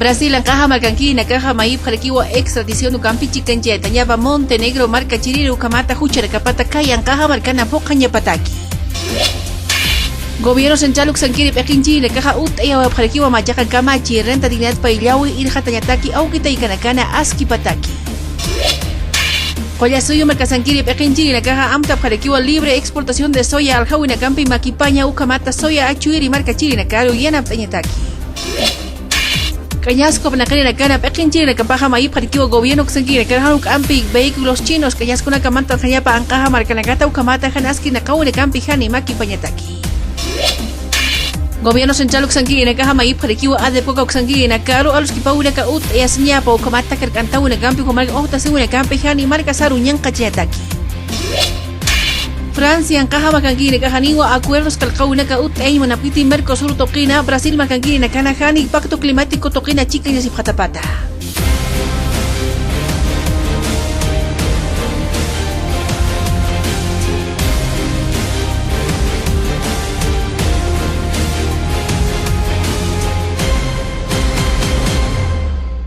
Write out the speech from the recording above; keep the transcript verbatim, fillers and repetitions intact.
Brasil anqaxa markankirinakaxa mayipxarakiwa extradición ukampi chikanchayatañapa Montenegro markachiriri ukhamata jucharakapata kay anqaxa markana phuqhañapataki. Gobierno central uksankiri p'iqinchirinakaxa utt'ayawapxarakiwa machaqa kamachi renta dignidad payllawi irxatañataki awkitaykanakana askipataki. Qullasuyu markasankiri p'iqinchirinakaxa amtapxarakiwa libre exportación de soya aljawinakampi makipaña ukhamata soya achuyri markachirinakaru yanapt'añataki. K'añasku apnaqirinakana p'iqinchirinakapaxa mayipxarakiwa gobierno uksankirinakar jan juk'ampi vehículos chinos k'añaskunaka mantanxañapa anqaxa markanakata ukhamata jan askinaqawinakampi jani makipañataki. Gobierno central uksankirinakaxa mayipxarakiwa adepcoca uksankirinakaru aluskipawinaka utt'ayasiñapa ukhamata kark'antawinakampi jumarka uqtasiwinakampi jani markasaru ñanqachañataki. Francia anqaxa markankirinakaxa janiwa acuerdos kallqawinaka utt'ayañ munapkiti Mercosur tuqina Brasil markankirinakana jani pacto climático tuqina chikañasipxatapata.